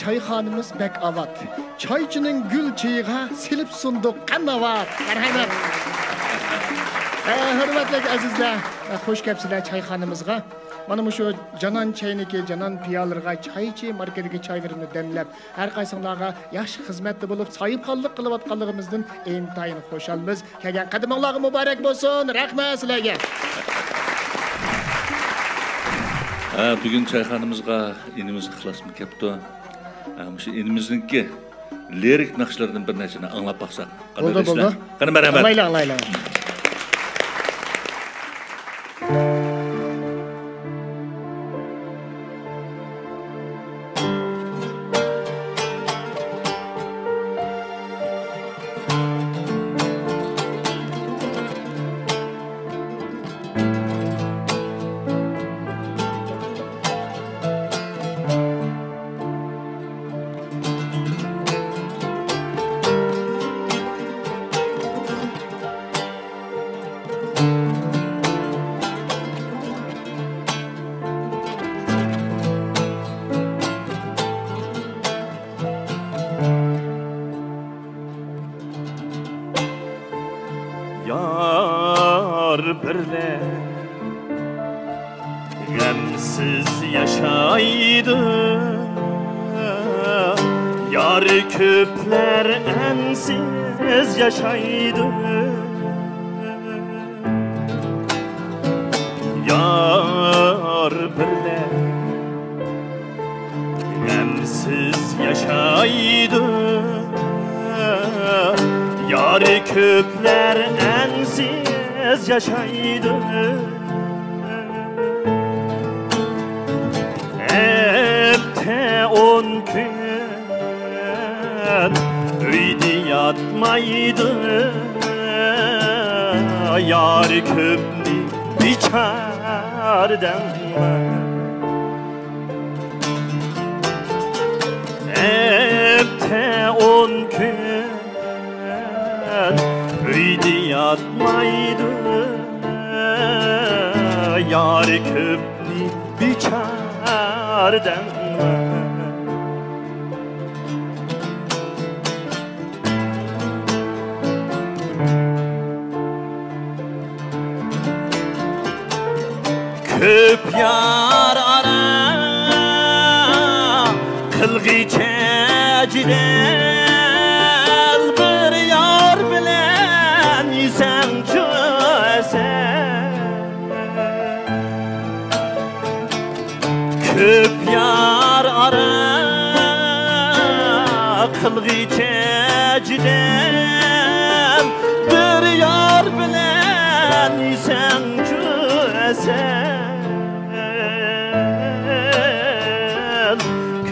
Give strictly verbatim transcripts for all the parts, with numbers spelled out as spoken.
چايخانىمىز بەك ئاۋات. چايچىنىڭ گۈل چېيىغا سېلىپ سۇندۇق قاناۋات. مەرھەمەت. ئە، ھۆرمەتلىك ئەزىزلەر، ئە، خوش كەپسىلەر چايخانىمىزغا. مانا مۇشۇ جانان چەينىكى، جانان پىيالىلىرىغا، چايچى ماركىدىكى چايلىرىمنى دەملەپ، ھەر قايسىڭلارغا ياخشى خىزمەتتە بولۇپ، ساھىبخانلىق قىلىۋاتقانلىقىمىزدىن ئىنتايىن خۇشالمىز. كەلگەن قەدىمىڭلارغا مۇبارەك بولسۇن. رەھمەت سىلەرگە. ھە، بۈگۈن چايخانىمىزغا ئىنىمىز ئىخلاسمۇ كەپتۇ. ھە، مۇشۇ ئىنىمىزنىڭكى لىرىك ناخشىلىرىدىن بىر نەچچىنى ئاڭلاپ باقساق قانداق دەيسىلەر؟ بولدى. قېنى، مەرھەمەت. ئاڭلايلى، ئاڭلايلى. يار بىرلەر غەمسىز ياشايدۇ، يار كۆپلەر ئەنسىز ياشايدۇ. يار بىرلەر غەمسىز ياشايدۇ، يار كۆپلەر ئەنسىز ياشايدۇ. ھەپتە ئون كۈن ئۆيدە ياتمايدۇ، يار كۆپنى بىچارە دەڭلار. ھەپتە ئون كۈن ئۆيدە ياتمايدۇ، يار كۆپنى بىچارە دەڭلار. كۆپ يار ئارا قىلغىچە جېدەل، بىر يار بىلەن يېسەڭچۇ ھەسەل. كۆپ يار ئارا قىلغىچە جېدەل، بىر يار بىلەن يېسەڭچۇ ھەسەل.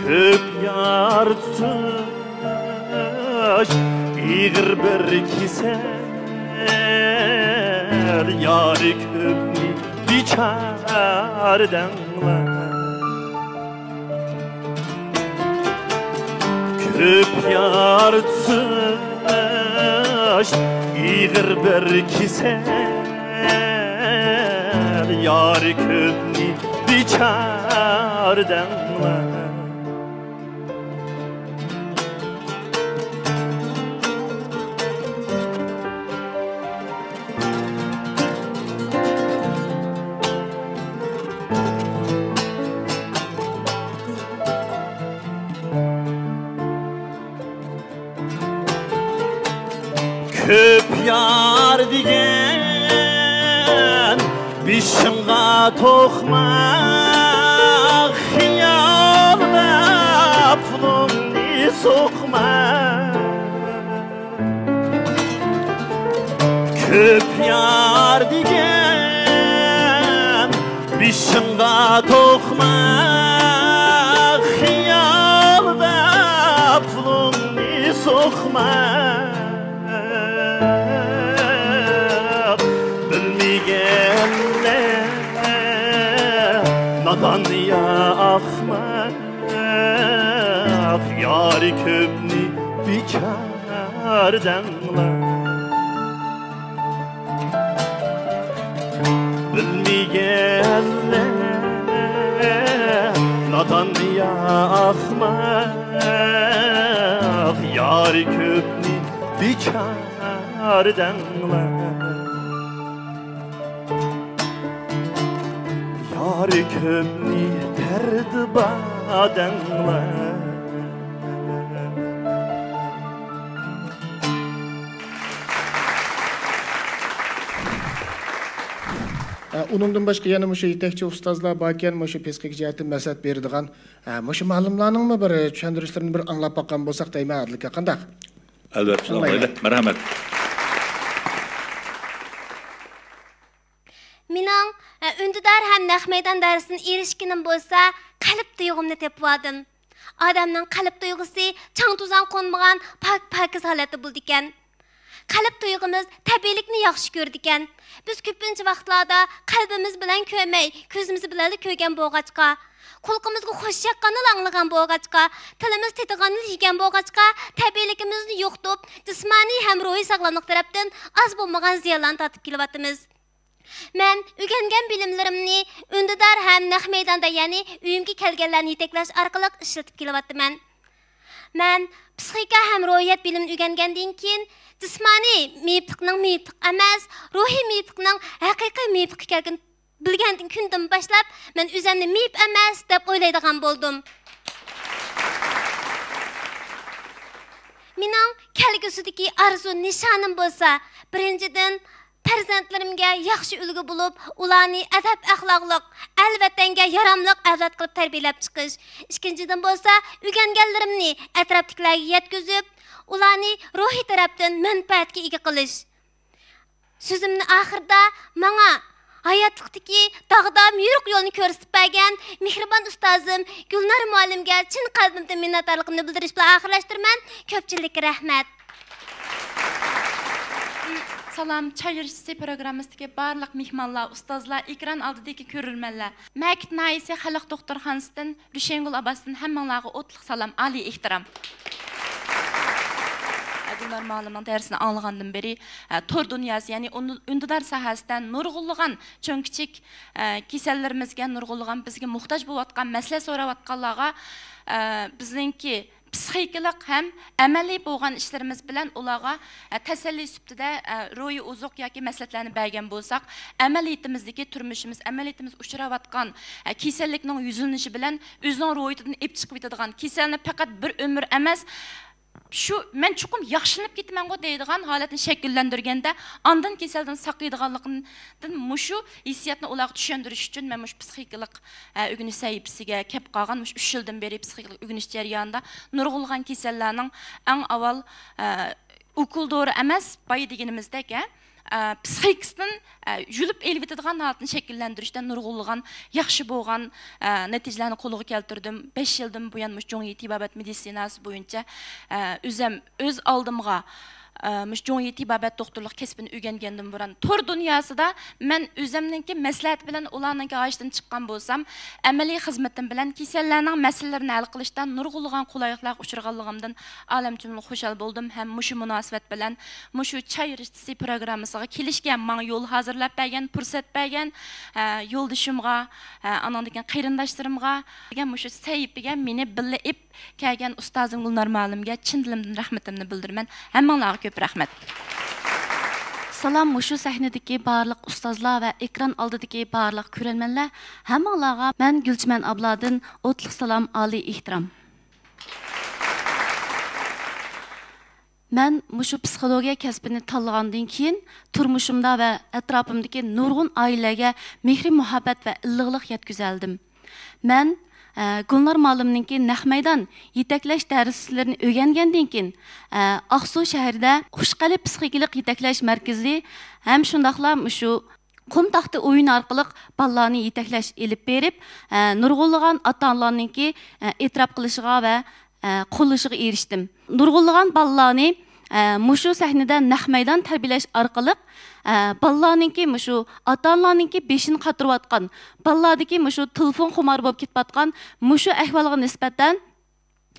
كۆپ يار تۇتۇش ئېغىر بىر كېسەل، يار كۆپنى بىچارە دەڭلار. كۆپ يار تۇتۇش ئېغىر بىر كېسەل، يار كۆپنى بىچارە دەڭلار. كۆپ يار دېگەن بېشىڭغا توقما، خىيالدا پۇلۇڭنى سوقما. كۆپ يار دېگەن بېشىڭغا توقما، خىيالدا پۇلۇڭنى سوقما. بىلمىگەنلەر نادان يا ئەخمەق، يار كۆپنى بىچارە دەڭلار. بىلمىگەنلەر نادان يا ئەخمەق، يارى كۆپنى بىچارە دەڭلار، يارى كۆپنى دەردى بار دەڭلار. ئۇنىڭدىن باشقا يەنە مۇشۇ يېتەكچى ئۇستازلار باركەن، مۇشۇ پسىخىكا جەھەتتىن مەسلىھەت بېرىدىغان. ھە، مۇشۇ مالىملارنىڭمۇ بىر چۈشەندۈرۈشلىرىنى بىر ئاڭلاپ باققان بولساق دەيمەن، ئادىل ئاكا، قانداق؟ ئەلۋەتتە، ئاڭلايلى. ئاڭلايلى. مەرھەمەت. مېنىڭ، ھە، ئۈندىدار ھەم نەق مەيدان دەرسىدىن ئېرىشكىنىم بولسا، قەلب تۇيغۇمنى تېپىۋالدىم. ئادەمنىڭ قەلب تۇيغۇسى چاڭ-توزان قونمىغان پاك-پاكىز ھالەتتە بولىدىكەن. قەلب تۇيغۇمىز تەبىئىيلىكنى ياخشى كۆرىدىكەن. بىز كۆپىنچە ۋاقىتلاردا قەلبىمىز بىلەن كۆرمەي، كۆزىمىز بىلەنلا كۆرگەن بولغاچقا، قۇلىقىمىزغا خوش ياققاننىلا ئاڭلىغان بولغاچقا، تىلىمىز تېتىغاننىلا يېگەن بولغاچقا، تەبىئىيلىكىمىزنى يوقىتىپ، جىسمانىي ھەم روھىي ساغلاملىق تەرەپتىن ئاز بولمىغان زىيانلارنى تارتىپ كېلىۋاتىمىز. مەن ئۆگەنگەن بىلىملىرىمنى ئۈندىدار ھەم نەق مەيداندا، يەنى ئۆيۈمگە كەلگەنلەرنى يېتەكلەش ئارقىلىق ئىشلىتىپ كېلىۋاتىمەن. مەن پسىخىكا ھەم روھىيەت بىلىمىنى ئۆگەنگەندىن كېيىن، جىسمانىي مېيىپلىقنىڭ مېيىپلىق ئەمەس، روھىي مېيىپلىقنىڭ ھەقىقىي مېيىپلىق ئىكەنلىكىنى بىلگەن كۈندىن باشلاپ، مەن ئۆزۈمنى مېيىپ ئەمەس دەپ ئويلايدىغان بولدۇم. مېنىڭ كەلگۈسىدىكى ئارزۇ نىشانىم بولسا، بىرىنچىدىن، پەرزەنتلىرىمگە ياخشى ئۈلگە بولۇپ، ئۇلارنى ئەدەپ-ئەخلاقلىق، ئەل-ۋەتەنگە ياراملىق ئەۋلاد قىلىپ تەربىيەلەپ چىقىش. ئىككىنچىدىن بولسا، ئۆگەنگەنلىرىمنى ئەتراپتىكىلەرگە يەتكۈزۈپ، ئۇلارنى روھىي تەرەپتىن مەنپەئەتكە ئىگە قىلىش. سۆزۈمنى ئاخىرىدا ماڭا ھاياتلىقتىكى داغدام يورۇق يولنى كۆرسىتىپ بەرگەن مېھرىبان ئۇستازىم گۈلنار مۇئەللىمگە چىن قەلبىمدىن مىننەتدارلىقىمنى بىلدۈرۈش بىلەن ئاخىرلاشتۇرىمەن. كۆپچىلىككە رەھمەت. سالام، چاي يۈرۈشچىسى پروگراممىسىدىكى بارلىق مېھمانلار، ئۇستازلار، ئېكران ئالدىدىكى كۆرۈرمەنلەر. مەكىت ناھىيەسى خەلق دوختۇرخانىسىدىن رۈشەنگۈل ئابباستىن ھەممىڭلارغا ئوتلۇق سالام، ئالىي ئېھتىرام. گۈلنار مۇئەللىمنىڭ دەرسىنى ئاڭلىغاندىن بېرى، تور دۇنياسى، يەنى ئۇن-، ئۈندىدار ساھەسىدە نۇرغۇنلىغان چوڭ-كىچىك، كېسەللىرىمىزگە، نۇرغۇنلىغان بىزگە موھتاج بولۇۋاتقان، مەسلىھەت سوراۋاتقانلارغا، بىزنىڭكى پسىخىكىلىق ھەم ئەمەلىي بولغان ئىشلىرىمىز بىلەن ئۇلارغا، ئە، تەسەللى سۈپىتىدە، ئە، روھىي ئوزۇق ياكى مەسلىھەتلەرنى بەرگەن بولساق، ئەمەلىيىتىمىزدىكى تۇرمۇشىمىز، ئەمەلىيىتىمىز ئۇچراۋاتقان، ئە، كېسەللىكنىڭ يۈزلىنىشى بىلەن ئۆزىنىڭ روھىيىتىدىن ئېپ چىقىۋېتىدىغان، كېسەلنى پەقەت بىر ئۆمۈر ئەمەس، شۇ مەن چوقۇم ياخشىلىنىپ كېتىمەنغۇ دەيدىغان ھالەتنى شەكىللەندۈرگەندە، ئاندىن كېسەلدىن ساقىيىدىغانلىقىدىن مۇشۇ ھېسسىياتنى ئۇلارغا چۈشەندۈرۈش ئۈچۈن مەن مۇشۇ پسىخىكىلىق، ئە، ئۆگىنىش سەھىپىسىگە كەپ قالغان. مۇشۇ ئۈچ يىلدىن بېرى پسىخىكىلىق ئۆگىنىش جەريانىدا نۇرغۇنلىغان كېسەللەرنىڭ ئەڭ ئاۋۋال، ئە، ئوكۇل دورا ئەمەس، بايا دېگىنىمىزدەك، ئە، ئە، پسىخىكىسىدىن، ئە، يۇلۇپ ئېلىۋېتىدىغان ھالىتىنى شەكىللەندۈرۈشتە نۇرغۇنلىغان ياخشى بولغان، ئە، نەتىجىلەرنى قولغا كەلتۈردۈم. بەش يىلدىن بۇيان مۇشۇ جۇڭيى تېبابەت مېدىتسىناسى بويىچە، ئە، ئۆزەم ئۆز ئالدىمغا، ئە، مۇشۇ جۇڭيى تېبابەت دوختۇرلۇق كەسپىنى ئۆگەنگەندىن بۇرۇن تور دۇنياسىدا مەن ئۆزەمنىڭكى مەسلىھەتى بىلەن ئۇلارنىڭكى ھاجىتىدىن چىققان بولسام، ئەمەلىي خىزمىتىم بىلەن كېسەللەرنىڭ مەسىلىلىرىنى ھەل قىلىشتا نۇرغۇنلىغان قولايلىقلارغا ئۇچرىغانلىقىمدىن ئالەم تۈملۈك خۇشال بولدۇم ھەم مۇشۇ مۇناسىۋەت بىلەن مۇشۇ چاي رىشتىسى پروگراممىسىغا كېلىشكە ماڭا يول ھازىرلاپ بەرگەن، پۇرسەت بەرگەن، ئە، يولدىشىمغا، ئە، ئانىڭدىن كېيىن قېرىنداشلىرىمغا، دېگەن مۇشۇ سەھىپىگە مېنى بىللە ئېپ كەلگەن ئۇستازىم گۈلنار مۇئەللىمگە چىن دىلىمدىن رەھمىتىمنى بىلدۈرىمەن. ھەممىڭلارغا كۆپ رەھمەت. سالام، مۇشۇ سەھنىدىكى بارلىق ئۇستازلار ۋە ئېكران ئالدىدىكى بارلىق كۆرەرمەنلەر، ھەممىڭلارغا مەن گۈلچىمەن ئابلادىن ئوتلۇق سالام، ئالىي ئېھتىرام. مەن مۇشۇ پسىخولوگىيە كەسپىنى تاللىغاندىن كېيىن، تۇرمۇشۇمدا ۋە ئەتراپىمدىكى نۇرغۇن ئائىلىلەرگە مېھرى-مۇھەببەت ۋە ئىللىقلىق يەتكۈزەلىدىم. مەن، ئە، گۈلنار مۇئەللىمنىڭكى نەق مەيدان يېتەكلەش دەرسلىرىنى ئۆگەنگەندىن كېيىن، ئە، ئاقسۇ شەھىرىدە خۇشقەلب پسىخىكىلىق يېتەكلەش مەركىزى ھەم شۇنداقلا مۇشۇ قۇم تاختا ئويۇنى ئارقىلىق بالىلارنى يېتەكلەش ئېلىپ بېرىپ، ئە، نۇرغۇنلىغان ئاتا-ئانىلارنىڭكى، ئە، ئېتىراپ قىلىشىغا ۋە، ئە، قوللىشىغا ئېرىشتىم. نۇرغۇنلىغان بالىلارنى، ئە، مۇشۇ سەھنىدە نەق مەيدان تەربىيەلەش ئارقىلىق، ئە، بالىلارنىڭكى مۇشۇ ئاتا-ئانىلارنىڭكى بېشىنى قاتۇرۇۋاتقان، بالىلاردىكى مۇشۇ تېلېفون خۇمارى بولۇپ كېتىۋاتقان مۇشۇ ئەھۋالغا نىسبەتەن،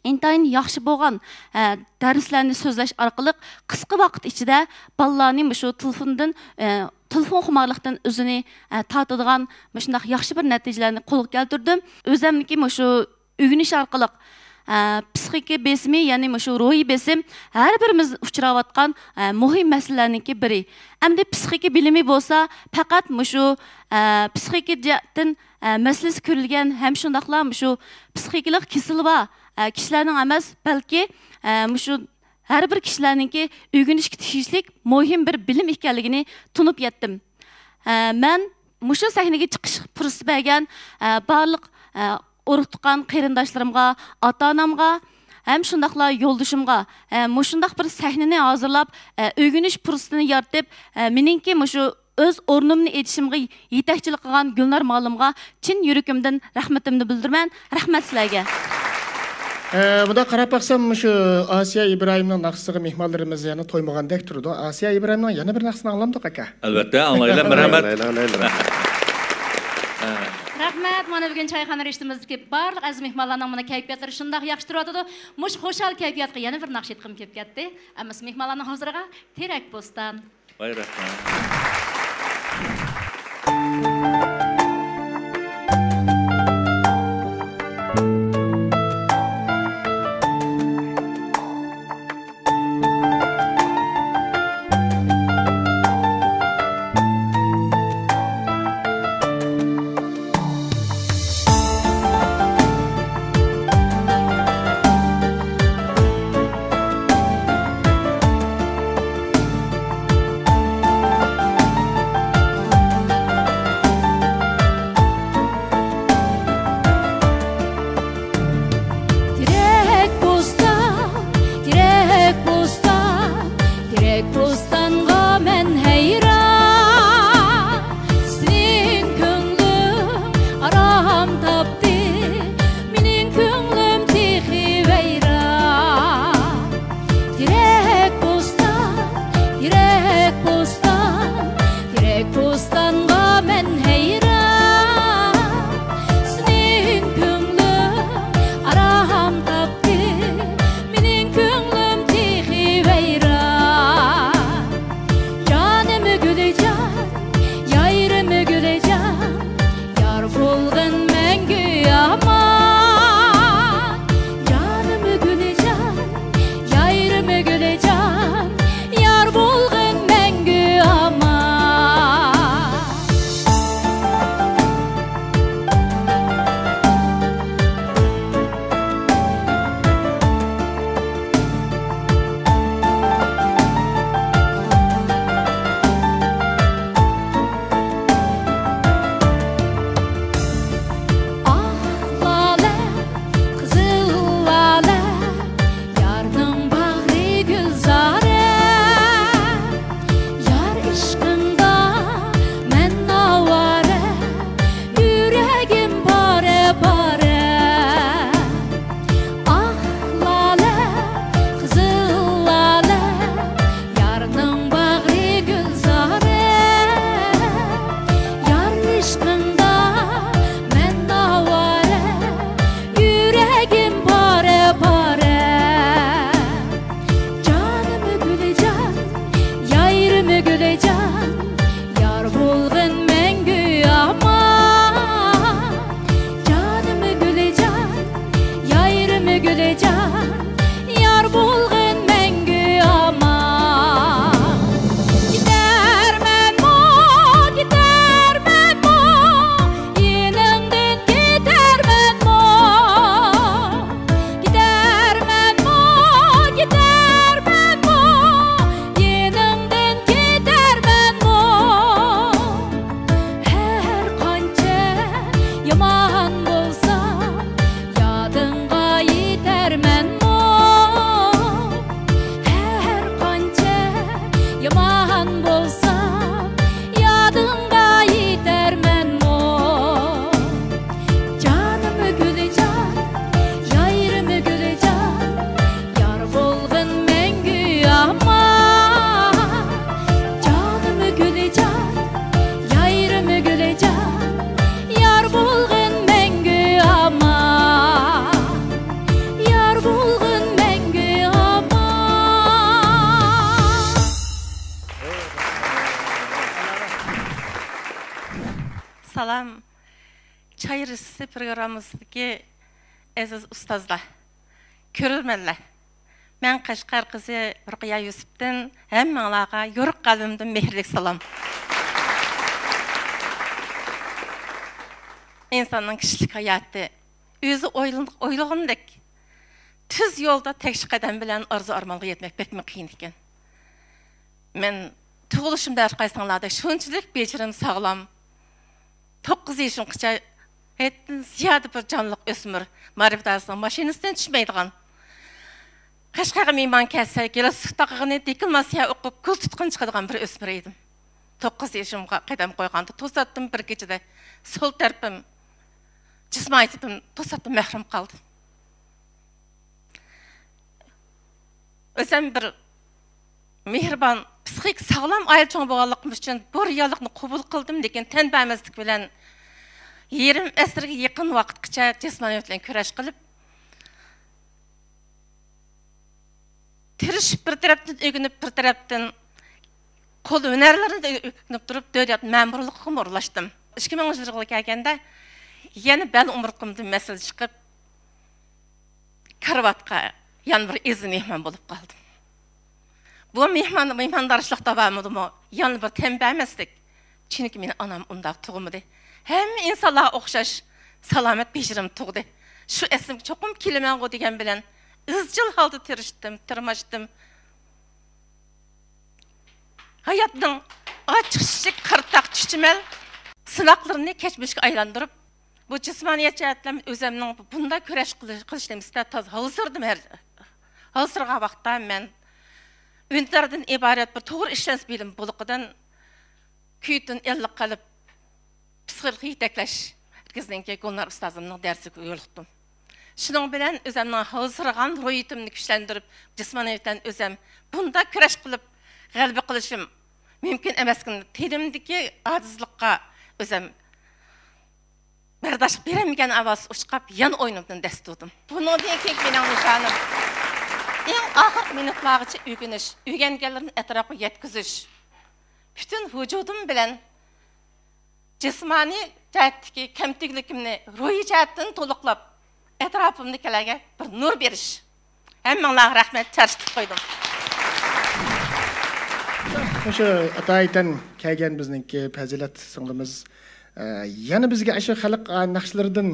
ئىنتايىن ياخشى بولغان، ئە، دەرسلەرنى سۆزلەش ئارقىلىق قىسقا ۋاقىت ئىچىدە بالىلارنى مۇشۇ تېلېفوندىن، ئە، تېلېفون خۇمارلىقتىن ئۆزىنى، ئە، تارتىدىغان مۇشۇنداق ياخشى بىر نەتىجىلەرنى قولغا كەلتۈردۈم. ئۆزەمنىڭكى مۇشۇ ئۆگىنىش ئارقىلىق، ئە، پسىخىكا بېسىمى، يەنى مۇشۇ روھىي بېسىم ھەر بىرىمىز ئۇچراۋاتقان، ئە، مۇھىم مەسىلىلەرنىڭكى بىرى. ئەمدى پسىخىكا بىلىمى بولسا پەقەت مۇشۇ، ئە، پسىخىكا جەھەتتىن، ئە، مەسىلىسى كۆرۈلگەن ھەم شۇنداقلا مۇشۇ پسىخىكىلىق كېسىلى بار، ئە، كىشىلەرنىڭ ئەمەس، بەلكى، ئە، مۇشۇ ھەر بىر كىشىلەرنىڭكى ئۆگىنىشكە تېگىشلىك مۇھىم بىر بىلىم ئىكەنلىكىنى تونۇپ يەتتىم. ئە، مەن مۇشۇ سەھنىگە چىقىش پۇرسىتى بەرگەن، ئە، بارلىق، ئە، ئۇرۇق-تۇغقان قېرىنداشلىرىمغا، ئاتا-ئانامغا ھەم شۇنداقلا يولدىشىمغا، ئە، مۇشۇنداق بىر سەھنىنى ھازىرلاپ، ئە، ئۆگىنىش پۇرسىتىنى يارىتىپ، ئە، مېنىڭكى مۇشۇ ئۆز ئورنۇمنى ئېچىشىمغا يېتەكچىلىك قىلغان گۈلنار مۇئەللىمغا چىن يۈرىكىمدىن رەھمىتىمنى بىلدۈرىمەن. رەھمەت سىلەرگە. ئە، مۇنداق قاراپ باقسام، مۇشۇ ئاسىيە ئىبراھىمنىڭ ناخشىسىغا مېھمانلىرىمىز يەنە تويمىغاندەك تۇرىدۇ. ئاسىيە ئىبراھىمنىڭ يەنە بىر ناخشىسىنى ئاڭلامدۇق، ئاكا؟ ئەلۋەتتە، ئاڭلايلى. مەرھەمەت. ئاڭلايلى، ئاڭلايلى. رەھمەت. مانا بۈگۈن چايخانا رىشتىمىزدىكى بارلىق ئەزىز مېھمانلارنىڭ مانا كەيپىياتلىرى شۇنداق ياخشى تۇرۇۋاتىدۇ. مۇشۇ خۇشال كەيپىياتقا يەنە بىر ناخشا ئېيتقۇم كېلىپ كەتتى. ئەمما مېھمانلارنىڭ ھۇزۇرىغا تېرەك بوستان. ۋاي رەھمەت. تېرەك بوستان، تېرەك بوستان، تېرەك بوستانغا مەن ھەيران. سېنىڭ كۆڭلۈڭ ئارام تاپتى، مېنىڭ كۆڭلۈم تېخى ۋەيران. تېرەك بوستان، تېرەك بوستان، تېرەك بوستانغا مەن ھەيران. سېنىڭ كۆڭلۈڭ ئارام تاپتى، مېنىڭ كۆڭلۈم تېخى ۋەيران. جانىم گۈلىجان، يارىم گۈلىجان، يار بولغىن مەڭگۈ ئامان. جانىم گۈلىجان، يارىم گۈلىجان، يار بولغىن مەڭگۈ ئامان. ئاق لالە، قىزىل لالە، يارنىڭ باغرى گۈلزارە. يار ئىشقىڭدا مەن ئاۋارە، يۈرەگىم پارە-پارە. ئاق لالە، قىزىل لالە، يارنىڭ باغرى گۈلزارە. يار ئىشقىڭدا مەن ئاۋارە، يۈرەگىم پارە-پارە. جانىم گۈلىجان، يارىم گۈلىجان، يار بولغىن مەڭگۈ ئامان. جانىم گۈلىجان، يارىم گۈلىجان، يار بولغىن مەڭگۈ ئامان. كېتەرمەنمۇ، كېتەرمەنمۇ، يېنىڭدىن كېتەرمەنمۇ؟ كېتەرمەنمۇ، كېتەرمەنمۇ، يېنىڭدىن كېتەرمەنمۇ؟ ھەر قانچە يامان بولسام، يادىڭغا يېتەرمەنمۇ؟ ھەر قانچە يامان بولسام، يادىڭغا يېتەرمەنمۇ؟ جانىم گۈلىجان، يارىم گۈلىجان، يار بولغىن مەڭگۈ ئامان. جانىم گۈلىجان، يارىم گۈلىجان، يار بولغىن مەڭگۈ ئامان. يار بولغىن مەڭگۈ ئامان. سالام. چاي رىشتىسى پروگراممىسىدىكى ئەزىز ئۇستازلار، كۆرۈرمەنلەر، مەن قەشقەر قىزى رۇقىيە يۈسۈپتىن ھەممىڭلارغا يورۇق قەلبىمدىن مېھىرلىك سالام. ئىنساننىڭ كىشىلىك ھاياتى ئۆزى ئويلىغىنىدەك تۈز يولدا تەكشى قەدەم بىلەن ئارزۇ ئارمانغا يەتمەك بەكمۇ قىيىن ئىكەن. مەن تۇغۇلۇشۇمدا ھەرقايسىڭلاردەك شۇنچىلىك بېجىرىم ساغلام، توققۇز يېشىمغىچە ھەددىدىن زىيادە بىر جانلىق ئۆسمۈر، مائارىپ ئىدارىسىنىڭ ماشىنىسىدىن چۈشمەيدىغان، قەشقەرگە مېھمان كەلسە، گالستۇك تاقىغىنى، دېكلاماتسىيە ئوقۇپ، گۈل تۇتقىنى چىقىدىغان بىر ئۆسمۈر ئىدىم. توققۇز يېشىمغا قەدەم قويغاندا توساتتىن بىر كېچىدە سول تەرىپىم جىسمانىيىتىمدىن توساتتىن مەھرۇم قالدىم. ئۆزۈم بىر مېھرىبان، پسىخىك ساغلام ئائىلە چوڭى بولغانلىقىم ئۈچۈن بۇ رېئاللىقنى قوبۇل قىلدىم، لېكىن تەن بەرمەسلىك بىلەن يېرىم ئەسىرگە يېقىن ۋاقىتقىچە جىسمانىيەت بىلەن كۈرەش قىلىپ، تىرىشىپ بىر تەرەپتىن ئۆگىنىپ، بىر تەرەپتىن قول ھۈنەرلىرىنى ئۆگىنىپ تۇرۇپ، دۆلەت مەمۇرلۇقىغىمۇ ئورۇنلاشتىم. ئىككى مىڭىنچى يىلغا كەلگەندە يەنە بەل ئومۇرتقىمدىن مەسىلە چىقىپ، كارىۋاتقا يەنە بىر ئېزىز مېھمان بولۇپ قالدىم. بۇ مېھمان، مېھماندارچىلىقتا بارمىدىمۇ، يەنە بىر تەن بەرمەسلىك. چۈنكى مېنى ئانام ئۇنداق تۇغمىدى. ھەممە ئىنسانلارغا ئوخشاش سالامەت بېجىرىم تۇغدى. شۇ ئەسلىمگە چوقۇم كېلىمەنغۇ دېگەن بىلەن ئىزچىل ھالدا تىرىشتىم، تىرماشتىم. ھاياتنىڭ ئاچچىق-چۈچۈك، قىرتاق، چۈچۈمەل سىناقلىرىنى كەچمىشكە ئايلاندۇرۇپ، بۇ جىسمانىيەت جەھەتتىن ئۆزۈمنىڭ بۇنداق كۈرەش قىلىش، قىلىش نېمىسىدە تازا ھالسىرىدىم. ھەر، ھالسىرىغان ۋاقىتتا مەن ئۈندىداردىن ئىبارەت بىر توغرا ئىشلەنسە بىلىم بۇلىقىدىن كۈيتۈن ئىللىق قىلىپ، پسىخولوگىيە يېتەكلەش مەركىزىنىڭكى گۈلنار ئۇستازىمنىڭ دەرسىگە يولۇقتۇم. شۇنىڭ بىلەن ئۆزۈمنىڭ ھالسىرىغان روھىيىتىمنى كۈچلەندۈرۈپ، جىسمانىيەتتىن ئۆزۈم بۇنداق كۈرەش قىلىپ غەلىبە قىلىشىم مۇمكىن ئەمەسكىنى، تېنىمدىكى ئاجىزلىققا ئۆزۈم بەرداشلىق بېرەلمىگەن ئاۋاز ئۇچقاپ، يەنە ئويۇنۇمدىن دەس تۇردۇم. بۇنىڭدىن كېيىنكى مېنىڭ نىشانىم ئەڭ ئاخىرقى مىنۇتلارغىچە ئۆگىنىش، ئۆگەنگەنلىرىمنى ئەتراپقا يەتكۈزۈش. پۈتۈن ۋۇجۇدۇم بىلەن جىسمانىي جەھەتتىكى كەمتۈكلۈكۈمنى روھىي جەھەتتىن تولۇقلاپ، ئەتراپىمدىكىلەرگە بىر نۇر بېرىش. ھەممىڭلارغا رەھمەت، چارچىتىپ قويدۇم. مۇشۇ ئاتايىتەن كەلگەن بىزنىڭكى پەزىلەت سىڭلىمىز، ئە، يەنە بىزگە ئاشۇ خەلق، ئە، ناخشىلىرىدىن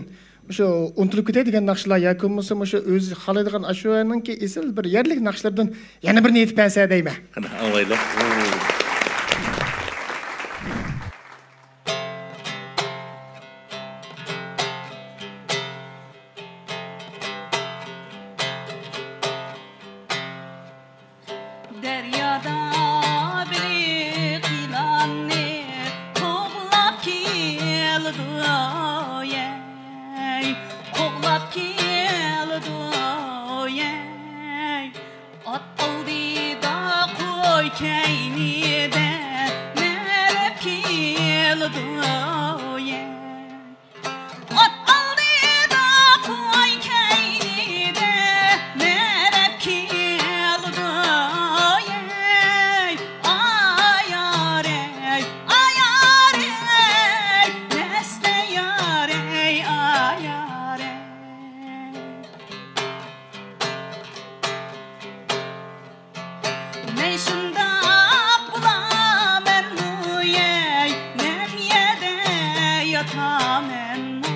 مۇشۇ ئۇنتۇلۇپ كېتەي دېگەن ناخشىلار ياكى بولمىسا مۇشۇ ئۆزى خالايدىغان ئاشۇنىڭكى ئېسىل بىر يەرلىك ناخشىلىرىدىن يەنە بىرنى ئېيتىپ بەرسە دەيمەن. قېنى، ئاڭلايلى. دەريادا بېلىق يىلاننى قوغلاپ كېلىدۇ، يەي، قوغلاپ كېلىدۇ، يەي. ئات ئالدىدا قوي كەينىدە مەرەپ كېلىدۇ، يەي. ئات ئالدىدا قوي كەينىدە مەرەپ كېلىدۇ، يەي. ئايارەي، ئايارەي، مەستە يارەي، ئايارەي. مەن شۇنداق بولامەنمۇ، يەي، نەم يەردە ياتامەنمۇ؟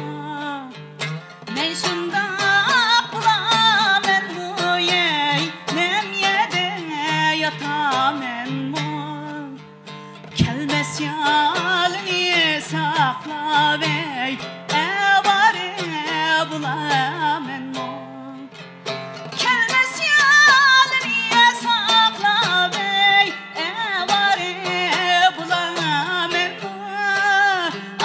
مەن شۇنداق بولامەنمۇ، يەي، نەم يەردە ياتامەنمۇ؟ كەلمەس يالنى ساقلاۋەي، ئاۋارە بولامەنمۇ؟ كەلمەس يالنى ساقلاۋەي، ئاۋارە بولامەنمۇ؟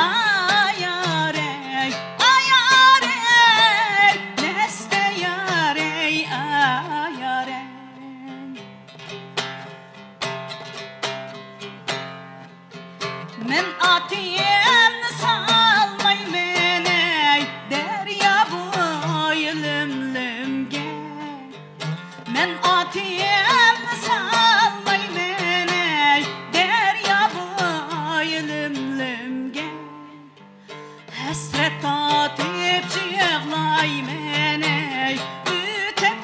ئايارەي، ئايارەي، مەستە يارەي، ئايارەي. مەن ئاتىمنى سالمايمەن ئەي دەريا بويى لۆم-لۆمگە. مەن ئاتىمنى سالمايمەن ئەي دەريا بويى لۆم-لۆمگە. ھەسرەت تارتىپ يىغلايمەن ئەي ئۆتۈپ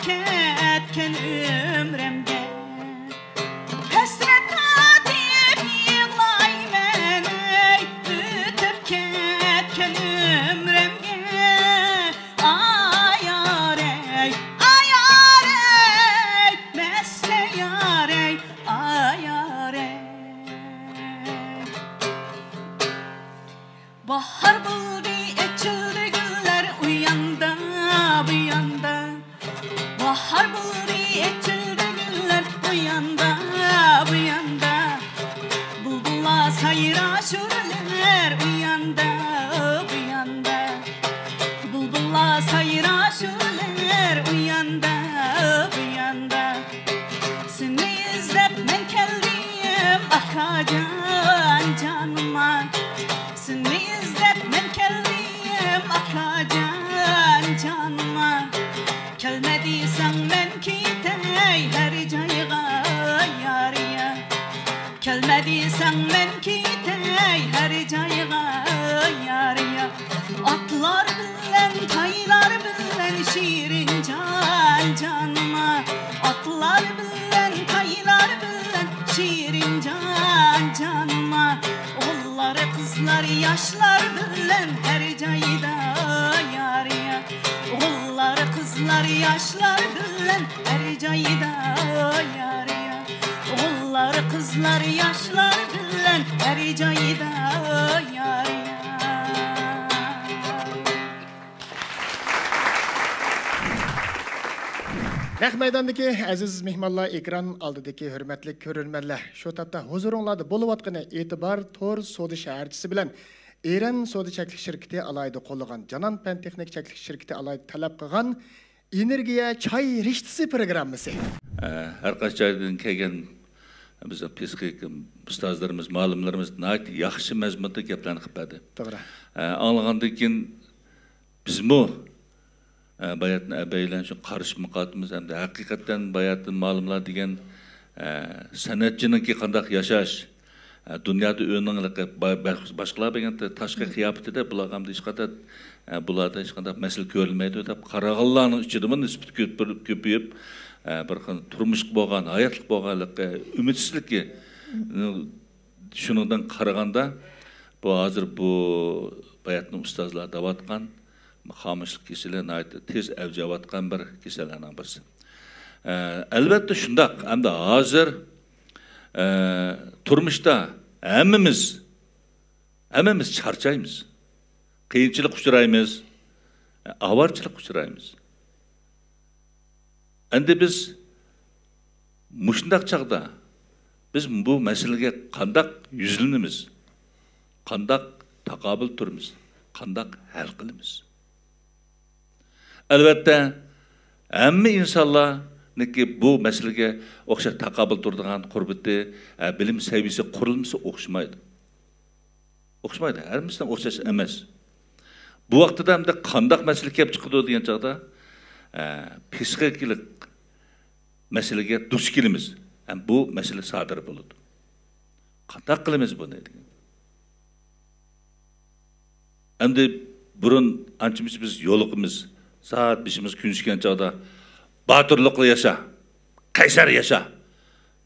ئاكاجان جانىما، سېنى ئىزدەپ مەن كەلدىم، ئاكاجان جانىما. كەلمە دېسەڭ مەن كېتەي ھەر جايغا، يار، يار. كەلمە دېسەڭ مەن كېتەي ھەر جايغا، يار، يار. ئاتلار بىلەن، تايلار بىلەن، شېرىن جان، جانىما. ئاتلار بىلەن، تايلار بىلەن، شېرىن جان، جانىما. ئوغۇللار، قىزلار، ياشلار بىلەن ھەر جايدا، يار، يار. ئوغۇللار، قىزلار، ياشلار بىلەن ھەر جايدا، يار، يار. ئوغۇللار، قىزلار، ياشلار بىلەن ھەر جايدا، يار، يار. نەق مەيداندىكى ئەزىز مېھمانلار، ئېكران ئالدىدىكى ھۆرمەتلىك كۆرۈرمەنلەر، شۇ تاپتا ھۇزۇرۇڭلاردا بولۇۋاتقىنى ئېتىبار تور سودا شەھەرچىسى بىلەن ئېرەن سودا چەكلىك شىركىتى ئالاھىدە قوللىغان، جانان پەن تېخنىك چەكلىك شىركىتى ئالاھىدە تەلەپ قىلغان ئېنېرگىيە چاي رىشتىسى پروگراممىسى. ئە، ھەر قايسى جايدىن كەلگەن بىزنىڭ پسىخىك ئۇستازلىرىمىز، مۇئەللىملىرىمىز ناھايىتى ياخشى مەزمۇندا گەپلەرنى قىلىپ بەردى. توغرا. ئە، ئاڭلىغاندىن كېيىن بىزمۇ، ئە، باياتىن ئەبەيلەن شۇ قارىشىپ قاتىمىز ھەمدە ھەقىقەتەن باياتىن مۇئەللىملار دېگەن، ئە، سەنئەتچىنىڭكى قانداق ياشاش، ئە، دۇنيادا ئۆينىڭ لىقى با-، بەش-، باشقىلار بەرگەن تاشقى قىياپىتىدە بۇلارغا ھەمدە ھېچقانداق، ئە، بۇلاردا ھېچقانداق مەسىلە كۆرۈلمەيدۇ دەپ قارىغانلارنىڭ ئىچىدىمۇ نىسبىتى كۆپ-، كۆپىيىپ، ئە، بىر خىل تۇرمۇشقا بولغان، ھاياتلىققا بولغان لىقى ئۈمىدسىزلىكى، شۇنىڭدىن قارىغاندا، بۇ ھازىر بۇ باياتىن ئۇستازلار دەۋاتقان خامۇشلۇق كېسىلى ناھايىتى تېز ئەۋج ئېلىۋاتقان بىر كېسەللەرنىڭ بىرسى. ئە، ئەلۋەتتە شۇنداق. ئەمدى ھازىر، ئە، تۇرمۇشتا ھەممىمىز، ھەممىمىز چارچايمىز. قىيىنچىلىق ئۇچرايمىز. ئاۋارىچىلىق ئۇچرايمىز. ئەمدى بىز مۇشۇنداق چاغدا بىز بۇ مەسىلىگە قانداق يۈزلىنىمىز؟ قانداق تاقابىل تۇرىمىز؟ قانداق ھەل قىلىمىز؟ ئەلۋەتتە، ھەممە ئىنسانلارنىڭكى بۇ مەسىلىگە ئوخشاش تاقابىل تۇرىدىغان قۇربىتى، ئە، بىلىم سەۋىيەسى، قۇرۇلمىسى ئوخشىمايدۇ. ئوخشىمايدۇ. ھەممىسىنىڭ ئوخشاش ئەمەس. بۇ ۋاقتىدا ئەمدى قانداق مەسىلە كېلىپ چىقىدۇ دېگەن چاغدا، ئە، پسىخىكىلىق مەسىلىگە دۇچ كېلىمىز. ھەم بۇ مەسىلە سادىر بولىدۇ. قانداق قىلىمىز بۇنى دېگەن. ئەمدى بۇرۇن ئانچە-مۇنچە بىز يولۇقىمىز. سائەت بېشىمىز كۈن چۈشكەن چاغدا، باتۇرلۇقلا ياشا، قەيسەر ياشا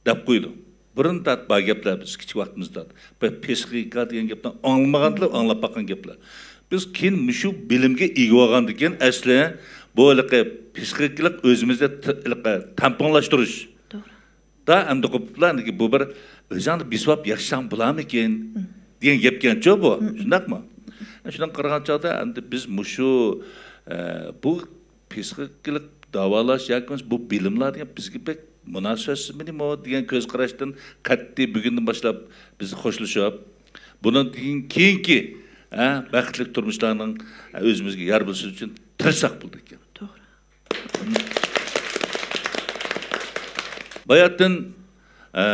دەپ قويىدۇ. بۇرۇن تارتىپ بار گەپلەر، بىز كىچىك ۋاقتىمىزدا بىر پسىخىكا دېگەن گەپنى ئاڭلىمىغاندىلا ئاڭلاپ باققان گەپلەر. بىز كېيىن مۇشۇ بىلىمگە ئىگە بولغاندىن كېيىن، ئەسلى بۇ ھېلىقى پسىخىكىلىق ئۆزىمىزدە ت-، ھېلىقى تەڭپۇڭلاشتۇرۇش. توغرا. دا ئەمدى قوپۇپلا، ئەمدىكى بۇ بىر ئۆزۈڭنى بېسىۋاپ ياشىساڭ بولارمىكىن دېگەن گەپكەنچۇ بۇ، شۇنداقمۇ؟ شۇنداق قارىغان چاغدا ئەمدى بىز مۇشۇ، ئە، بۇ پسىخىكىلىق داۋالاش ياكى بولمىسا بۇ بىلىملار دېگەن بىزگە بەك مۇناسىۋەتسىزمىدىمۇ دېگەن كۆز قاراشتىن قەتئىي بۈگۈندىن باشلاپ بىز خوشلىشىپ، بۇنىڭدىن كېيىنكى، ھە، بەختلىك تۇرمۇشلارنىڭ، ھە، ئۆزىمىزگە يار بولۇشى ئۈچۈن تىرىشساق بولىدىكەن. توغرا. باياتىن، ئە،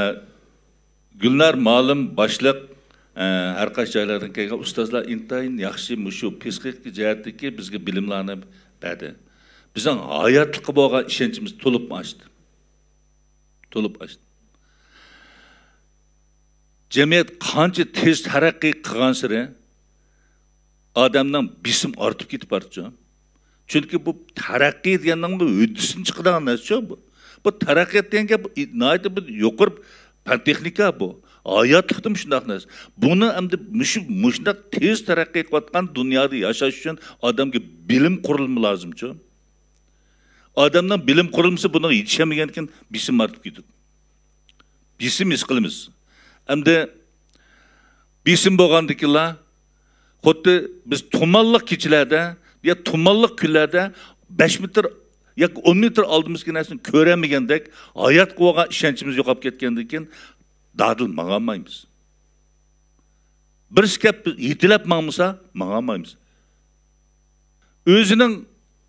گۈلنار مۇئەللىم باشلىق، ئە، ھەر قايسى جايلاردىن كەلگەن ئۇستازلار ئىنتايىن ياخشى مۇشۇ پسىخىكا جەھەتتىكى بىزگە بىلىملارنى بەردى. بىزنىڭ ھاياتلىققا بولغان ئىشەنچىمىز تولۇپمۇ ئاشتى. تولۇپ ئاشتى. جەمئىيەت قانچە تېز تەرەققىي قىلغانسېرى ئادەمنىڭ بېسىم ئارتىپ كېتىپ بارىدۇ. چۈنكى بۇ تەرەققىي دېگەننىڭ ھۆددىسىدىن چىقىدىغان نەرسىچۇ بۇ. بۇ تەرەققىيات دېگەن گەپ ناھايىتى بىر يۇقىرى پەن تېخنىكا بۇ. ھاياتلىقتىمۇ شۇنداق نەرسە. بۇنى ئەمدى مۇشۇ، مۇشۇنداق تېز تەرەققىي قىلىۋاتقان دۇنيادا ياشاش ئۈچۈن ئادەمگە بىلىم قۇرۇلما لازىمچۇ. ئادەمنىڭ بىلىم قۇرۇلمىسى بۇنىڭغا يېتىشەلمىگەندىكىن بېسىم ئارتىپ كېتىدۇ. بېسىم ھېس قىلىمىز. ئەمدى بېسىم بولغاندىكىنلا خۇددى بىز تۇمانلىق كېچىلەردە يا تۇمانلىق كۈنلەردە بەش مېتىر ياكى ئون مېتىر ئالدىمىزدىكى نەرسىنى كۆرەلمىگەندەك ھاياتقا بولغان ئىشەنچىمىز يوقاپ كەتكەندىن كېيىن دادىل ماڭالمايمىز. بىرسى كەپ يېتىلەپ ماڭمىسا ماڭالمايمىز. ئۆزىنىڭ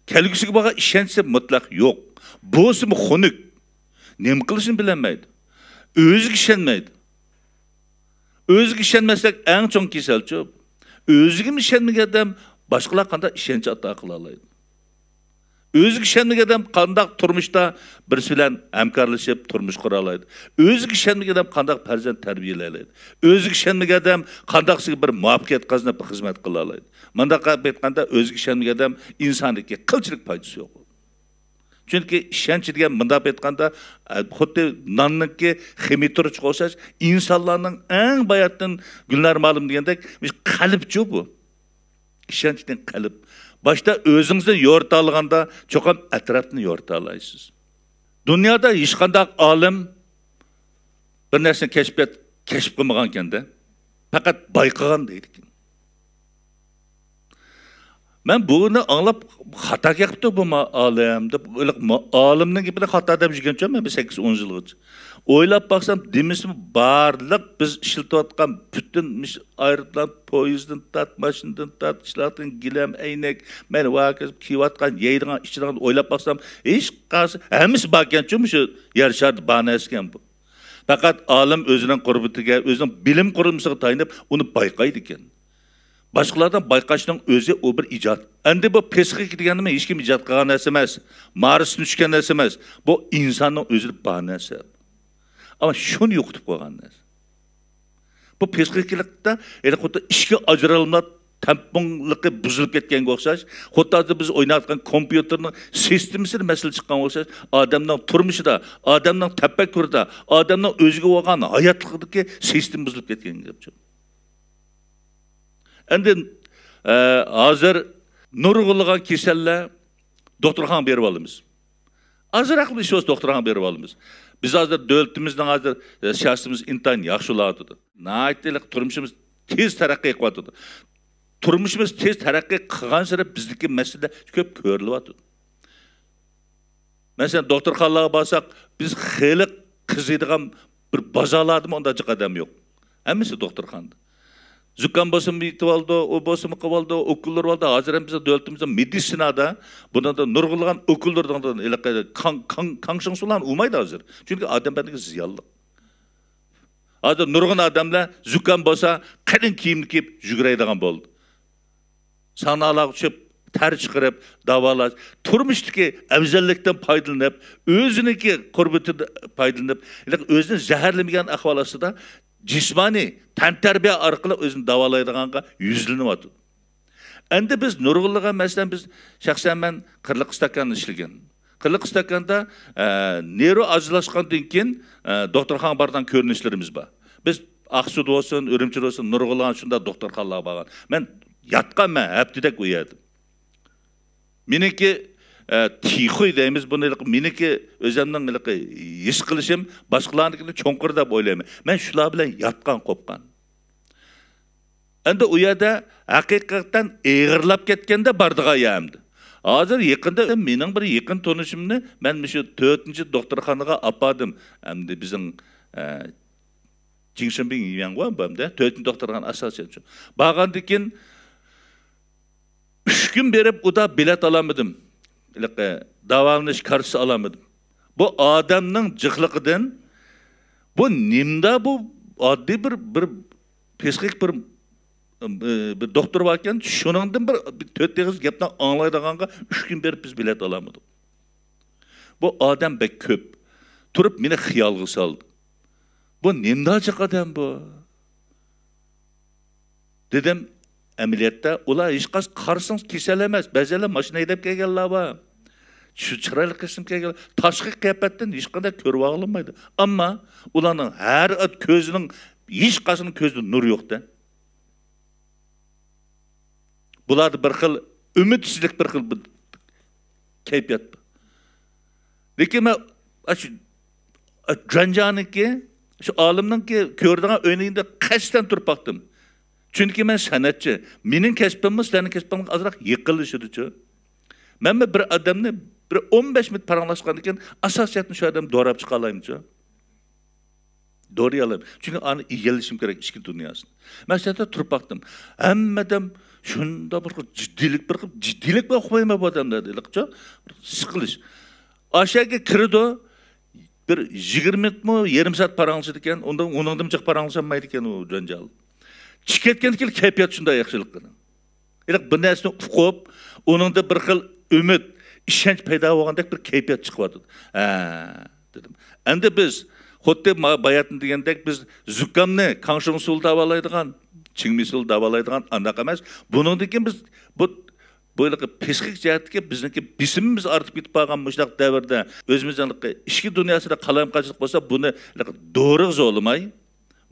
كەلگۈسىگە بولغان ئىشەنچى مۇتلەق يوق. بولسىمۇ خۇنۈك. نېمە قىلىشىنى بىلەلمەيدۇ. ئۆزىگە ئىشەنمەيدۇ. ئۆزىگە ئىشەنمەسلىك ئەڭ چوڭ كېسەلچۇ. ئۆزىگىمۇ ئىشەنمىگەن ئادەم باشقىلارغا قانداق ئىشەنچ ئاتا قىلالايدۇ؟ ئۆزىگە ئىشەنمىگەن ئادەم قانداق تۇرمۇشتا بىرسى بىلەن ھەمكارلىشىپ تۇرمۇش قۇرالايدۇ؟ ئۆزىگە ئىشەنمىگەن ئادەم قانداق پەرزەنت تەربىيەلەيلەيدۇ؟ ئۆزىگە ئىشەنمىگەن ئادەم قانداق سىزگە بىر مۇۋەپپەقىيەت قازىنىپ خىزمەت قىلالايدۇ؟ مۇنداق قىلىپ ئېيتقاندا، ئۆزىگە ئىشەنمىگەن ئادەم ئىنساندىكى قىلچىلىك پايدىسى يوق. چۈنكى ئىشەنچ دېگەن مۇنداق ئېيتقاندا، ئە، خۇددى ناننىڭكى خېمىر تۇرۇچقا ئوخشاش، ئىنسانلارنىڭ ئەڭ باياتىن گۈلنار مالىم دېگەندەك، قەلبچۇ بۇ. ئىشەنچ دېگەن قەلب. باشتا ئۆزىڭىزنى يورۇتالىغاندا، چوقۇم ئەتراپنى يورۇتالايسىز. دۇنيادا ھېچقانداق ئالىم بىر نەرسىنى كەشىپ، كەشىپ قىلمىغانكەندە، پەقەت بايقىغان دەيدىكەن. مەن بۇنى ئاڭلاپ، خاتا گەپتۇ بۇ ما-، ئالىم دەپ، ئالىمنىڭ گېپىنى خاتا دەپ يۈرگەنچۇ مەن بىر سەككىز ئون يىلغىچە. ئويلاپ باقسام، دېمىسىمۇ بارلىق بىز ئىشلىتىۋاتقان پۈتۈن مىش-، ئايروپىلان، پويىزدىن تارت، ماشىنىدىن تارت، ئىشلەتكەن گىلەم، ئەينەك، مەيلى ۋاكىز كىيىۋاتقان، يەيدىغان، ئىچىدىغان ئويلاپ باقسام، ھېچقايسى، ھەممىسى باركەنچۇ، مۇشۇ يەر شارىدا بار نەرسىكەن بۇ. پەقەت ئالىم ئۆزىنىڭ قۇربىتىگە، ئۆزىنىڭ بىلىم قۇرۇلمىسىغا تايىنىپ ئۇنى بايقايدىكەن. باشقىلاردىن بايقاشنىڭ ئۆزى ئۇ بىر ئىجاد. ئەمدى بۇ پسىخىكا دېگەن نېمە؟ ھېچكىم ئىجاد قىلغان نەرسە ئەمەس. مارستىن چۈشكەن نەرسە ئەمەس. بۇ ئىنساننىڭ ئۆزىدە بار نەرسە. ئەمما شۇنى يوقىتىپ قويغان نەرسە. بۇ پسىخىكىلىقتا ھېلى خۇددى ئىككى ئاجرالما تەڭپۇڭلۇقى بۇزۇلۇپ كەتكەنگە ئوخشاش، خۇددى ھازىر بىز ئويناۋاتقان كومپيۇتېرنىڭ سىستېمىسىدا مەسىلە چىققانغا ئوخشاش، ئادەمنىڭ تۇرمۇشىدا، ئادەمنىڭ تەپەككۇرىدا، ئادەمنىڭ ئۆزىگە بولغان ھاياتلىقىدىكى سىستېما بۇزۇلۇپ كەتكەن گەپچۇ. ئەمدى، ئە، ھازىر نۇرغۇنلىغان كېسەللەر دوختۇرخانىغا بېرىۋالىمىز. ئازراقلا ئىش بولسا دوختۇرخانىغا بېرىۋالىمىز. بىز ھازىر دۆلىتىمىزنىڭ ھازىر، ئە، سىياسىتىمىز ئىنتايىن ياخشى بولۇۋاتىدۇ. ناھايىتى تۇرمۇشىمىز تېز تەرەققىي قىلىۋاتىدۇ. تۇرمۇشىمىز تېز تەرەققىي قىلغانسېرى بىزدىكى مەسىلە كۆپ كۆرۈلۈۋاتىدۇ. مەسىلەن، دوختۇرخانىلارغا بارساق، بىز خېلى قىزىيدىغان بىر بازارلاردىمۇ ئۇنداق جىق ئادەم يوق. ھەممىسى دوختۇرخانىدا. زۇكام بولسىمۇ يېتىۋالىدۇ، ئۇ بولسىمۇ قىلىۋالىدۇ، ئوكۇللىرىۋالىدۇ. ھازىر ھەم بىزنىڭ دۆلىتىمىزدە مېدىتسىنادا بۇنىڭدا نۇرغۇنلىغان ئوكۇللىرىدىن ھېلىقى كاڭ-، كاڭ-، كاڭشىڭسۇلارنى ئۇرمايدۇ ھازىر. چۈنكى ئادەم بەدىنىگە زىيانلىق. ھازىر نۇرغۇن ئادەملەر زۇكام بولسا قېلىن كىيىمنى كىيىپ يۈگۈرەيدىغان بولدى. ساڭنالارغا چۈشۈپ، تەر چىقىرىپ، داۋالاش، تۇرمۇشتىكى ئەۋزەللىكتىن پايدىلىنىپ، ئۆزىنىڭكى قۇربىتىدىن پايدىلىنىپ، ھېلىقى ئۆزىنى زەھەرلىمىگەن ئەھۋال ئاستىدا جىسمانىي تەنتەربىيە ئارقىلىق ئۆزىنى داۋالايدىغانغا يۈزلىنىۋاتىدۇ. ئەمدى بىز نۇرغۇنلىغان، مەسىلەن، بىز، شەخسەن مەن قىرلىق ئىستاكاندا ئىشلىگەن. قىرلىق ئىستاكاندا، ئە، نېرۋا ئاجىزلاشقاندىن كېيىن، ئە، دوختۇرخانىغا بارىدىغان كۆرۈنۈشلىرىمىز بار. بىز ئاقسۇدا بولسۇن، ئۈرۈمچىدە بولسۇن، نۇرغۇنلىغان شۇنداق دوختۇرخانىلارغا بارغان. مەن ياتقان، مەن ھەپتىدەك ئۇ يەردە. مېنىڭكى، ئە، تىخۇي دەيمىز بۇنى، مېنىڭكى ئۆزۈمنىڭ ھېلىقى ھېس قىلىشىم باشقىلارنىڭكىدىن چوڭقۇر دەپ ئويلايمەن. مەن شۇلار بىلەن ياتقان، قوپقان. ئەمدى ئۇ يەردە ھەقىقەتەن ئېغىرلاپ كەتكەندە بارىدىغان يەر ئەمدى. ھازىر يېقىندا مېنىڭ بىر يېقىن تونۇشۇمنى مەن مۇشۇ تۆتىنچى دوختۇرخانىغا ئاپاردىم. ئەمدى بىزنىڭ، ئە، جىڭشىنبىڭ يۈەنغۇ بۇ ئەمدى تۆتىنچى دوختۇرخانا ئاساسەن شۇ. بارغاندىن كېيىن ئۈچ كۈن بېرىپ، ئۇدا بېلەت ئالالمىدىم. ھېلىقى داۋالىنىش كارتىسى ئالالمىدىم. بۇ ئادەمنىڭ جىقلىقىدىن، بۇ نېمىدا بۇ ئاددىي بىر، بىر پسىخىك بىر، بىر دوختۇر باركەن، شۇنىڭدىن بىر، بىر تۆت ئېغىز گەپنى ئاڭلايدىغانغا ئۈچ كۈن بېرىپ بىز بېلەت ئالالمىدۇق. بۇ ئادەم بەك كۆپ. تۇرۇپ مېنى خىيالغا سالدى. بۇ نېمىدا جىق ئادەم بۇ؟ دېدىم، ئەمەلىيەتتە ئۇلار ھېچقايسى قارىسىڭىز كېسەل ئەمەس، بەزىلەر ماشىنا ھەيدەپ كەلگەنلەر بار. شۇ چىرايلىق كىيىم كىيگەن، تاشقى قىياپەتتىن ھېچقانداق كۆرۈۋالغىلى بولمايدۇ. ئەمما ئۇلارنىڭ ھەر كۆزىنىڭ، ھېچقايسىنىڭ كۆزىدە نۇر يوق-دە. بۇلاردا بىر خىل ئۈمىدسىزلىك، بىر خىل بىر كەيپىيات. لېكىن مەن ئاشۇ جۇەنجياڭنىڭكى، شۇ ئالىمنىڭكى كۆرىدىغان ئۆينىڭ يېنىدا قەستەن تۇرۇپ باقتىم. چۈنكى مەن سەنئەتچى. مېنىڭ كەسپىممۇ سىلەرنىڭ كەسپىڭىزگە ئازراق يېقىنلىشىدۇچۇ. مەنمۇ بىر ئادەمنى بىر ئون بەش مىنۇت پاراڭلاشقاندىن كېيىن، ئاساسىي جەھەتتىن شۇ ئادەمنى دوراپ چىقالايمىچۇ؟ دورىيالايمەن. چۈنكى ئانى ئىگىلىشىم كېرەك ئىچكى دۇنياسىنى. مەن شۇ يەردە تۇرۇپ باقتىم. ھەممە ئادەم شۇنداق بىر خىل جىددىيلىك، بىر خىل جىددىيلىك بار ئۇقمايمەن بۇ ئادەملەردە، ھېلىقىچۇ سىقىلىش. ئاشۇ يەرگە كىرىدۇ، بىر يىگىرمە مىنۇتمۇ، يېرىم سائەت پاراڭلىشىدىكەن، ئۇندىن، ئۇنىڭدىن جىق پاراڭلىشالمايدىكەن ئۇ جانجال. چىقىپ كەتكەندىن كېيىن كەيپىيات شۇنداق ياخشىلىقىنى. ھېلىقى بىر نەرسىنى ئۇقۇپ، ئۇنىڭدا بىر خىل ئۈمىد، ئىشەنچ پەيدا بولغاندەك بىر كەيپىيات چىقىۋاتىدۇ. ھە، دېدىم. ئەمدى بىز خۇددى ما-، باياتىن دېگەندەك، بىز زۇكامنى كاڭشۇڭ ئۇسۇلىدا داۋالايدىغان، چىڭمى ئۇسۇلىدا داۋالايدىغان ئانداق ئەمەس. بۇنىڭدىن كېيىن بىز بۇ، بۇ ھېلىقى پسىخىك جەھەتتىكى بىزنىڭكى بېسىمىمىز ئارتىپ كېتىپ قالغان مۇشۇنداق دەۋردە، ئۆزىمىز ھېلىقى ئىچكى دۇنياسىدا قالايمىقانچىلىق بولسا، بۇنى ھېلىقى دورىغا زورلىماي،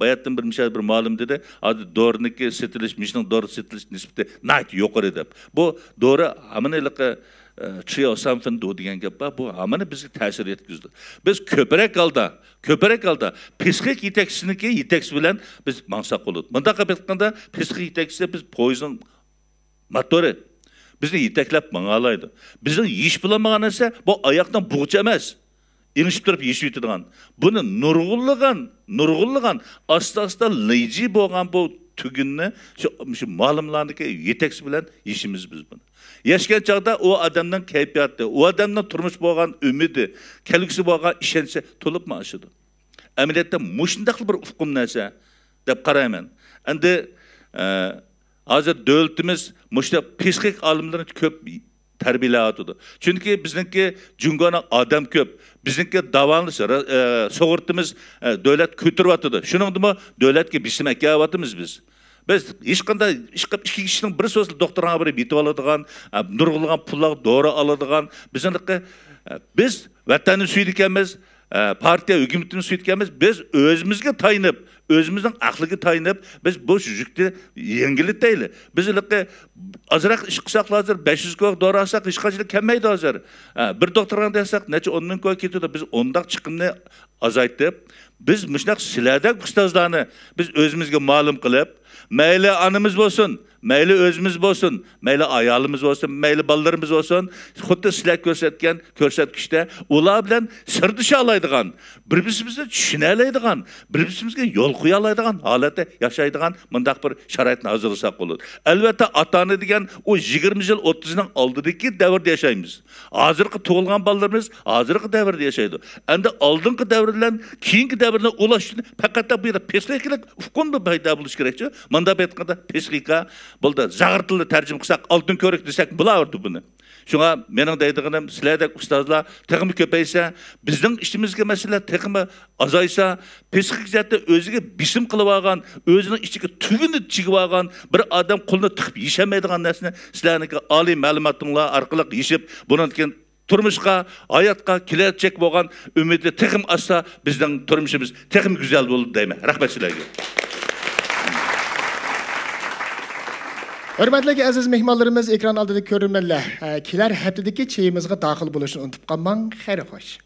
باياتتىن بىر مىسال، بىر مۇئەللىم دېدى، ھازىر دورىنىڭكى سېتىلىش، مۇشۇنىڭ دورا سېتىلىش نىسبىتى ناھايىتى يۇقىرى دەپ. بۇ دورا ھامان ھېلىقى، ئە، ترىئوسامفېن دو دېگەن گەپ بار، بۇ ھامان بىزگە تەسىر يەتكۈزىدۇ. بىز كۆپرەك ھالدا، كۆپرەك ھالدا پسىخىك يېتەكچىسىنىڭكى يېتەكچىسى بىلەن بىز ماڭساق بولىدۇ. مۇنداق قىلىپ ئېيتقاندا، پسىخىك يېتەكچىسى بىز پويىزنىڭ موتورى. بىزنى يېتەكلەپ ماڭالايدۇ. بىزنىڭ يېشىپ بولالمىغان نەرسە، بۇ ئاياقنىڭ بۇغىچى ئەمەس. ئېڭىشىپ تۇرۇپ يېشىۋېتىدىغان. بۇنى نۇرغۇنلىغان، نۇرغۇنلىغان، ئاستا-ئاستا لىجى بولغان بۇ تۈگۈننى شۇ، شۇ مۇئەللىملەرنىڭكى يېتەكچىسى بىلەن يېشىمىز بىز بۇنى. ياشىغان چاغدا ئۇ ئادەمنىڭ كەيپىياتى، ئۇ ئادەمنىڭ تۇرمۇش بولغان ئۈمىدى، كەلگۈسى بولغان ئىشەنچى تولۇپمۇ ئاشىدۇ. ئەمەلىيەتتە مۇشۇنداقلا بىر ئۇقۇم نەرسە دەپ قارايمەن. ئەمدى، ئە، ھازىر دۆلىتىمىز مۇشۇنداق پسىخىك ئالىملىرىنى كۆپ تەربىيەلەۋاتىدۇ. چۈنكى بىزنىڭكى جۇڭگونىڭ ئادەم كۆپ، بىزنىڭكى داۋالىنىش، ئە، سۇغۇرتىمىز، ئە، دۆلەت كۆتۈرۈۋاتىدۇ. شۇنىڭدىمۇ دۆلەتكە بېسىم ئەكېلىۋاتىمىز بىز. بىز ھېچقانداق ئىش قىلىپ، ئىككى كىشىنىڭ بىرسى بولسا دوختۇرخانىغا بېرىپ يېتىۋالىدىغان، ئە، نۇرغۇنلىغان پۇللارغا دورا ئالىدىغان، بىزنىڭكى، ئە، بىز ۋەتەننى سۆيىدىكەنمىز، ئە، پارتىيە ھۆكۈمىتىنى سۆيىدىكەنمىز، بىز ئۆزىمىزگە تايىنىپ، ئۆزىمىزنىڭ ئەقلىگە تايىنىپ، بىز بۇ يۈكنى يەڭگىللىتەيلى. بىز ھېلىقى ئازراق ئىش قىلساق، ھازىر بەش يۈز كوي دورا ئالساق، ھېچقانچىلىك كەلمەيدۇ ھازىر. ئە، بىر دوختۇرخانىدا ياتساق، نەچچە ئون مىڭ كوي كېتىدۇ. بىز ئۇنداق چىقىمنى ئازايتىپ، بىز مۇشۇنداق سىلەردەك ئۇستازلارنى بىز ئۆزىمىزگە مالىم قىلىپ، مەيلى ئانىمىز بولسۇن، مەيلى ئۆزىمىز بولسۇن، مەيلى ئايالىمىز بولسۇن، مەيلى بالىلىرىمىز بولسۇن، خۇددى سىلەر كۆرسەتكەن كۆرسەتكۈچتە ئۇلار بىلەن سىردىشالايدىغان، بىر-بىرىمىزنى چۈشىنەلەيدىغان، بىر-بىرىمىزگە يول قويالايدىغان ھالەتتە ياشايدىغان مۇنداق بىر شارائىتنى ھازىرلىساق بولىدۇ. ئەلۋەتتە، ئاتا-ئانا دېگەن ئۇ يىگىرمە يىل، ئوتتۇز يىلنىڭ ئالدىدىكى دەۋردە ياشايمىز. ھازىرقى تۇغۇلغان بالىلىرىمىز ھازىرقى دەۋردە ياشايدۇ. ئەمدى ئالدىنقى دەۋر بىلەن كېيىنكى دەۋرنى ئۇلاش ئۈچۈن پەقەت بۇ يەردە پسىخىكىلىق ئۇقۇم بىر پەيدا بولۇشى كېرەكچۇ. مۇنداق ئېيتقاندا، پسىخىكا، بولدى، زاغرا تىلدا تەرجىمە قىلساق، ئالتۇن كۆۋرۈك دېسەك بولۇۋېرىدۇ بۇنى. شۇڭا مېنىڭ دەيدىغىنىم، سىلەردەك ئۇستازلار تېخىمۇ كۆپەيسە، بىزنىڭ ئىچىمىزدىكى مەسىلىلەر تېخىمۇ ئازايسا، پسىخىك جەھەتتە ئۆزىگە بېسىم قىلىۋالغان، ئۆزىنىڭ ئىچىگە تۈۋىنى چىگىۋالغان بىر ئادەم قولىنى تىقىپ يېشەلمەيدىغان نەرسىنى سىلەرنىڭكى ئالىي مەلۇماتىڭلار ئارقىلىق يېشىپ، بۇنىڭدىن كېيىن تۇرمۇشقا، ھاياتقا كېلەچەك بولغان ئۈمىدى تېخىمۇ ئاشسا، بىزنىڭ تۇرمۇشىمىز تېخىمۇ گۈزەل بولىدۇ دەيمەن. رەھمەت سىلەرگە. ھۆرمەتلىك ئەزىز مېھمانلىرىمىز، ئېكران ئالدىدىكى كۆرۈرمەنلەر، ئە، كېلەر ھەپتىدىكى چېيىمىزغا داخىل بولۇشنى ئۇنتۇپ قالماڭ. خەير خوش.